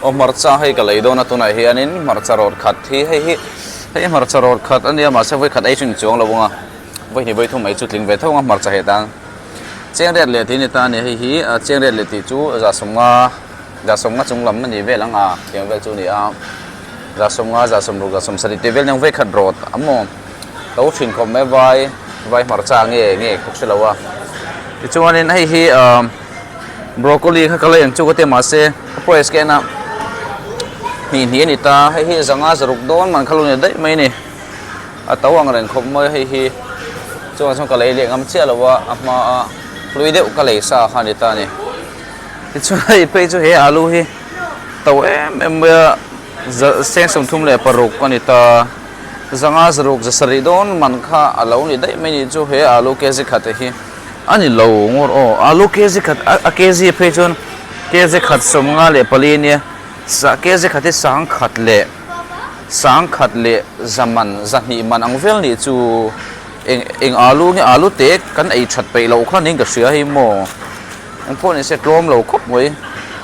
Aw hmarcha hei ka lei dawn a tunah hianin hmarcha rawt khat hi hei hi hei hmarcha rawt khat a nia mahse vawi khat ei chu ni chuang lo ang a vawi hnih vawi thum ei chu tling ve tho ang a hmarcha heh tan cheng riat leh tih a ni ta a ni hei hi cheng riat leh tih chu za sawmnga za sawmnga chung lam a ni vel ang a tiang vel chu a ni a za sawmnga za sawmruk za sawmsarih tih vel nia vawi khat rawt a maw to thin khawp mai vai vai hmarcha nge nge ka hre lo a tichuanin hei hi ah. Broccoli kha ka la en chu ka ti a mahse a price ka en a hnih hnih a ni ta hei hi zanga zaruk dawn man kha lo ni daih mai a ni a to ang reng khawp mai hei hi chuan chuan ka lei leh ngam chiah lo a a hma a hlui deuh ka lei sa kha a ni ta a ni tichuan hei phei chu he alu hi to em em mai a za seng 36 a ni ta zanga zaruk za sarih dawn man kha a lo ni daih mai a ni chu he alu kg khat hi. A ni lo ngawr aw alu kg khat a kg phei chuan kg khat 54 nia sa kg khat hi sangkhat leh sangkhat leh zaman zahnih man ang vel nih chu eng eng alu nge alu te kan ei that peih loh kha niin ka hria hei maw engpawh ni se tlawm lo khawp mai.